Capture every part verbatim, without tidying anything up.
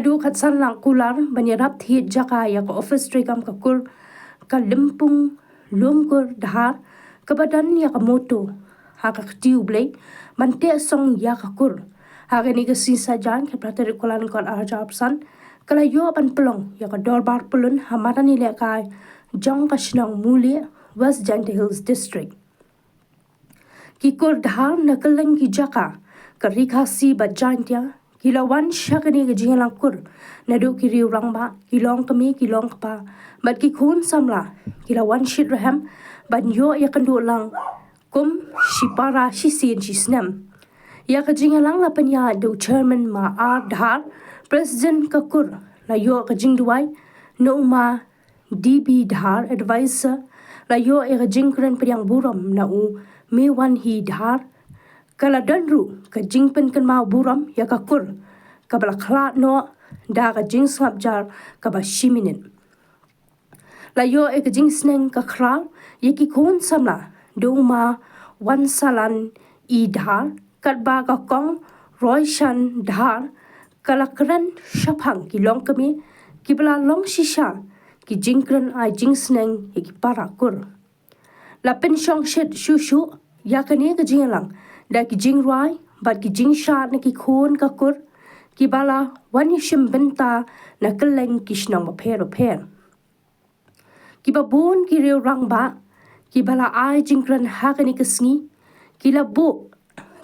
Naduh khatsan lang kular ban ïarap thied jaka ïa ka office treikam ka kur ka Lympung Lumkur Dhar, kaba don ïa ka motto, ha ka kti U Blei, ban teh song ïa ka kur. Ha kane ka sngi Saitjaiñ, khatar tarik Kyllalyngkot arhajar arphew san, ka la ïoh ban pynlong ïa ka dorbar pyllun ha madan ïalehkai jong ka shnong Mulieh, West Jaintia Hills District. Ki kur Dhar na kylleng ki jaka ka Ri Khasi bad Jaintia ki la wan sha kane ka jingïalang kur naduh ki riew rangbah, ki longkmie, ki longkpa bad ki khun samla ki la wan shitrhem ban ïoh ïakynduh lang kum shipara shisien shisnem. Ïa ka jingïalang la pynïaid da u Chairman Ma R Dhar, President ka kur la ïoh ka jingduwai na u Ma D B Dhar, Advisor, la ïoh ïa ka jingkren pdiang burom na u Mewanhi Dhar. Ka la don ruh ka jingpynkynmaw burom ïa ka kur kaba la khlad noh da ka jingsngap jar kaba shi minit. La ïoh ïa ka jingsneng ka khraw ïa ki khun samla da u Ma Wansalan E Dhar, katba ka Kong Roishan Dhar ka la kren shaphang ki longkmie kiba la long shisha ki jingkren ai jingsneng ïa ki para kur. La pynshongshit shuh shuh ïa kane ka jingïalang da ki jingrwai bad ki jingshad na ki khun ka kur kiba la wan ïashim bynta na kylleng ki shnong bapher bapher. Kiba bun ki riew rangbah kiba la ai jingkren ha kane ka sngi ki la buh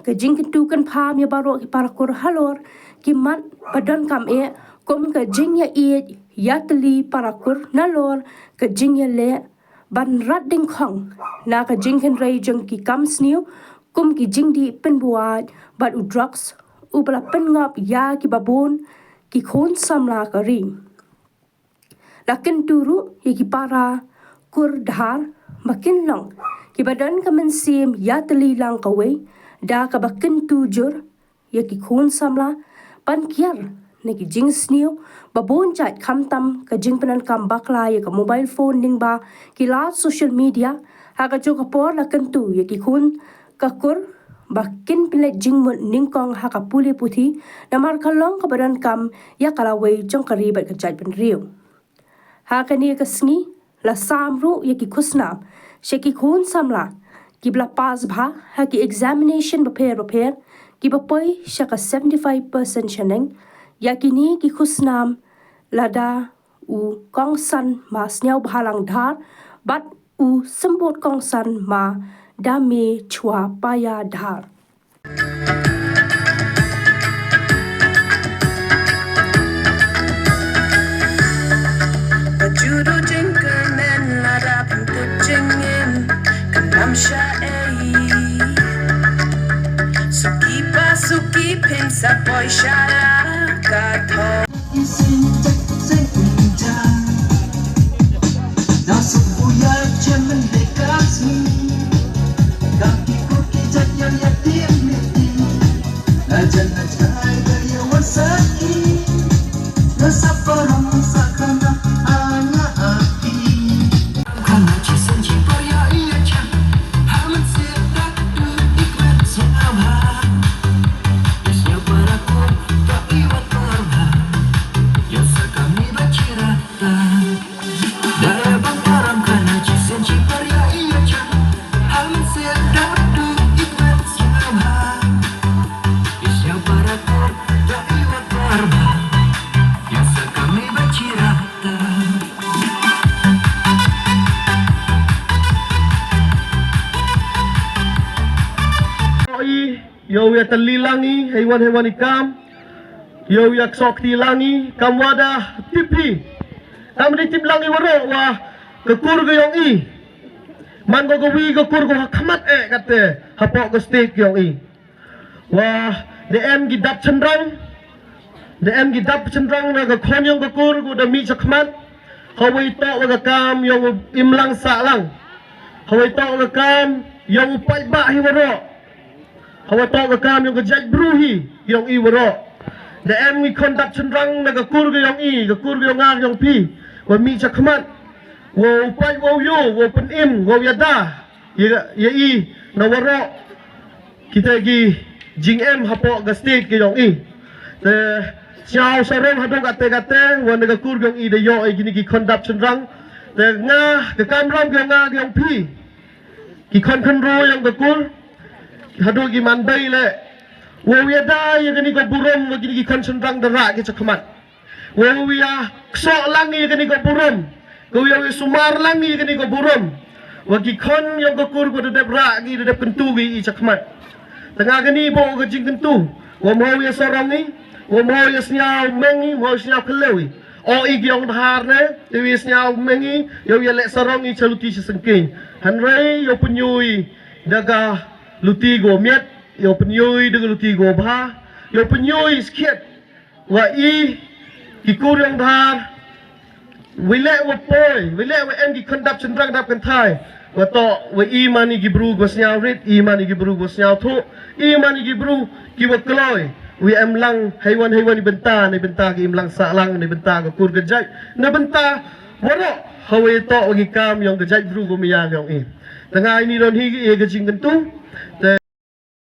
ka jingkyntu kynpham ïa baroh ki para kur halor ki mat ba donkam eh, kum ka jingïaieit ïatylli para kur nalor ka jingïaleh ban rat dyngkhong na ka jinghynrei jong ki kam sniew, kum ki jingdih pynbuaid bad u drugs uba la pynngop ïa kiba bun ki khun samla ka ri. La kyntu ruh ïa ki para kur Dhar ba kin long kiba don ka mynsiem ïatylli lang kawei da kaba kyntu jur ïa ki khun samla ban kiar na ki jingsniew ba bun jait, khamtam ka jingpyndonkam bakla ïa ka mobile phone lyngba ki lad social media. Ha kajuh ka por la kyntu ïa ki khun ka kur ba kin pynleit jingmut nyngkong ha ka pule puthi, namar ka long kaba donkam ïa ka lawei jong ka ri bad ka jaitbynriew. Ha kane ka sngi la sam ruh ïa ki khusnam sha ki khun samla kiba la pass bha ha ki examination bapher bapher kiba poi sha ka seventy-five percent shaneng. Ïa kine ki khusnam lada u Kongsan Ma Sniawbhalang Dhar bad u Symbud Kongsan Ma Dame Chwa Paya Dhar. Ba judo jingkyrmen lada pyntip jingim, kan ym shah ei. Suki pa suki phin sa poi sha la ka thong. Ïoh ïa tylli lang i hei wan hei wan i kam. Ïoh ïa ksok kti lang i kam wada tip hi. Kam dei tip lang i waroh wa ka kur ka ïong i. Man ko ka wi ka kur ko ha khmat eh kate hapoh ka state ka ïong i. Wa da em ki dap chynrang. Da em ki dap chynrang na ka khon ïong ka kur ko da mih cha khmat. Hawei toh wa ka kam ïong u imlang sah lang. Hawei toh wa ka kam ïong u paidbah hi waroh. Hawa toh ka kam ïong ka jaitbru hi ïong i waroh. Da em ngi khon dap chynrang na ka kur ka ïong i, ka kur ka ïong nga ka ïong phi. Wa mih cha khmat. Wa u pait wa u ïoh, wa u pynim, wa u ïada. Ïa, ïa i na waroh. Kita ki jingem hapoh ka state ka ïong i. Te Sñiaw sarong haduh kate kate, wa na ka kur yong i da yoh i kini ki khon dap chynrang. Te nga, ka kamram yong nga yong phi, ki khon khynru yong ka kur, haduh ki man bei le, wa u ïada ya kani ka burom wa kini ki khon chynrang da rah ki chakhmat. Wa u ïa ksoh lang ya kani ka burom, ka u ïa sumar lang ya kani ka burom, wa ki khon yong ka kur wa da dep rah ki, da dep kyntu ki i chakhmat. Te nga kani bok ka jingkyntu, wa mho ïa sarong i, wa mho ïa sñiaw meng i, mho ïa sñiaw khlem i. O i ki yong dhar ne, te ïa sñiaw meng i, ïa ïa leh sarong i cha luti cha sengkeiñ. Hynrei ïa pynïoh i da ka luti go miet, ïa pynïoh i da ka luti go bha, ïa pynïoh i skhiet. Wa i ki kur yong dhar, wa i leh wa poi, wa i leh wa em ki khon dap chynrang dap kynthai. Wa toh, wa i man i ki bru wa sñiaw rit, i man i ki bru wa sñiaw thuh, i man i ki bru ki wa kloi. Wa em lang hei wan hei wan i bynta, ne bynta ki im lang sah lang, ne bynta ka kur ka jait, ne bynta waroh, ha wa i toh wa ki kam yong ka jait bru wa maya yong i. Te nga ini don hi ki, i ka jingkyntu. Te